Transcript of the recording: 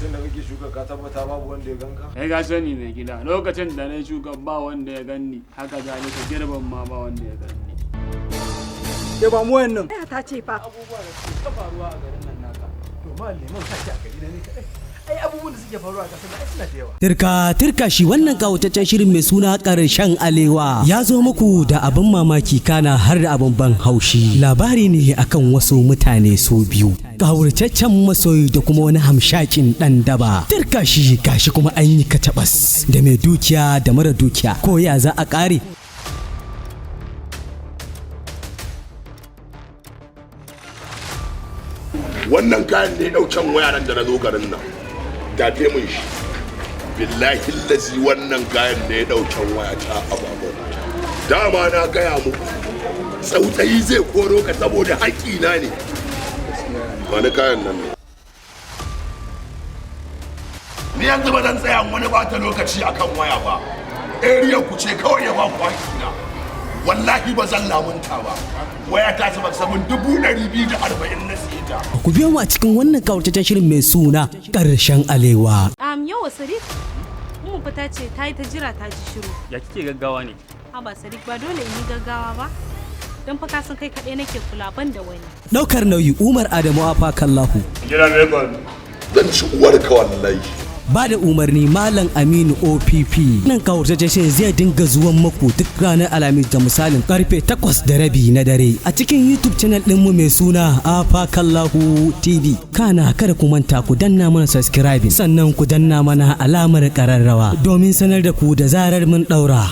Lokacin da kake shuka, ka tabbata babu wanda ya ganka? Kai ka sani, mai gida, lokacin da na shuka ba wanda ya ganni, haka zalika girbin ma ba wanda ya ganni. Ke, ba mu wayannan. Ta ce fa. Abubuwa da suke ta faruwa a garin nan naka. To ma liman ka ce a gari na ne kadai. Ai abubuwan da suke faruwa a kasar nan ai suna da yawa. Tirka tirka shi, wannan kawataccen shirin mai suna Ƙarshen Alewa ya zo muku da abin mamaki, kana har da abin ban haushi. Labari ne akan wasu mutane su biyu, gawurtaccen masoyi da kuma wani hamshakin ɗan daba. Tirka shi, gashi kuma an yi katabas da mai dukiya da mara dukiya, ko ya za a ƙare? Wannan kayan ne dauken wayaran da na zo garin nan, dafe mun shi. Billahi lazi, wannan kayan ne dauken waya ta a babur. Dama na gaya muku tsautsayi zai koro ka, saboda haƙƙina ne. Wani kayan nan ne. Ni yanzu ba zan tsaya wani bata lokaci akan waya ba. Area ku ce kawai ya ba ku haƙƙina. Wallahi ba zan lamunta ba. Waya ta saba samun 240,000 na siye ta. Ku biyo mu a cikin wannan kawataccen shirin mai suna Ƙarshen Alewa. Yawa Sadiq, Ummu fa ta ce ta yi ta jira, ta ji shiru. Ya kike gaggawa ne? Haba Sadiq, ba dole in yi gaggawa ba. Don fa ka san kai kaɗai nake kula, ban da wani. Ɗaukar nauyi, Umar Adamu Afakallahu. Jira mai kwan. Zan ci uwarka wallahi. Ba da umarni, Malam Aminu Opp. Nan kawurtaccen shirin zai dinga zuwan maku duk ranar Alhamis da misalin karfe 8:30 na dare a cikin YouTube channel ɗinmu mai suna Afakallahu TV. Kana kada ku manta ku danna mana subscribing, sannan ku danna mana alamar ƙararrawa domin sanar da ku da zarar mun ɗaura.